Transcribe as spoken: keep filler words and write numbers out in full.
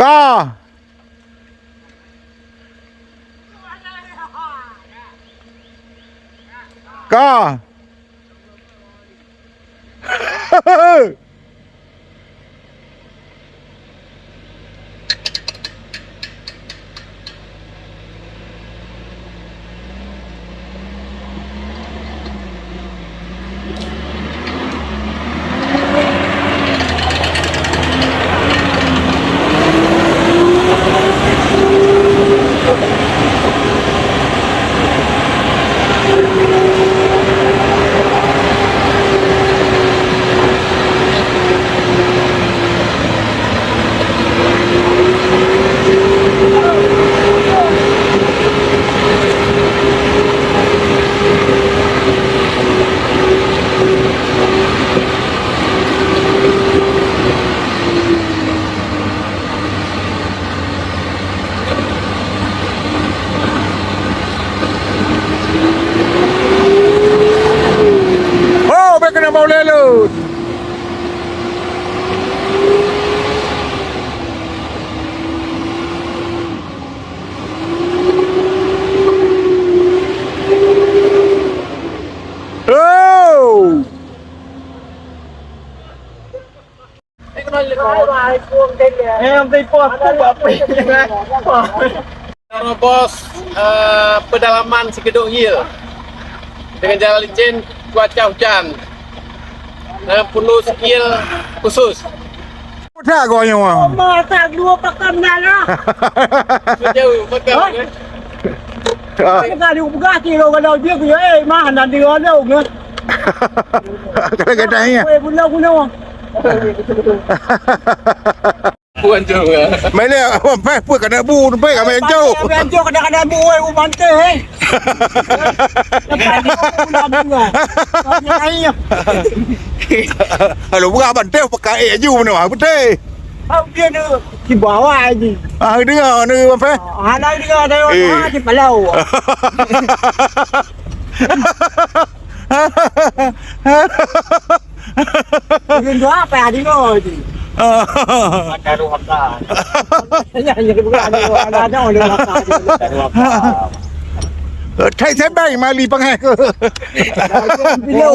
Ka! Ka! Oh, bèk keuneuk bak ulèe lôn. Oh! Terobos, eh, pedalaman Sigedok Hill dengan jalan licin, cuaca hujan, dan perlu skill khusus. That goe nyoe. Masa dua pekan dah lah. Jauh, pekan, eh? Ah. Kita di peugah kilo kalau dia, eh, mah, nanti ada, eh. Kalau kata iya. Eh, guna, guna. Puan juga. Mai lé, abang pai pun kena bu, pai kami yang jauh. Kami yang jauh kena, kena bu, eh, bu manteh, eh. Lepas ni, aku nak bu, eh. Kami yang lain. Kalau bukan abang teh, pakai air aju mana, ah, betul. Kau dia tu, di bawah aja. Ah, dengar, ni, abang pai. Ah, nak dengar, ada orang, eh, ah, di Palau. Ujung tu apa yang ada tu? Ada ruang kan. Ya, ya, bukan ada ruang, ada, ada ruang kan. Ada ruang kan. Thai Thai Bank mali pangai. Bila?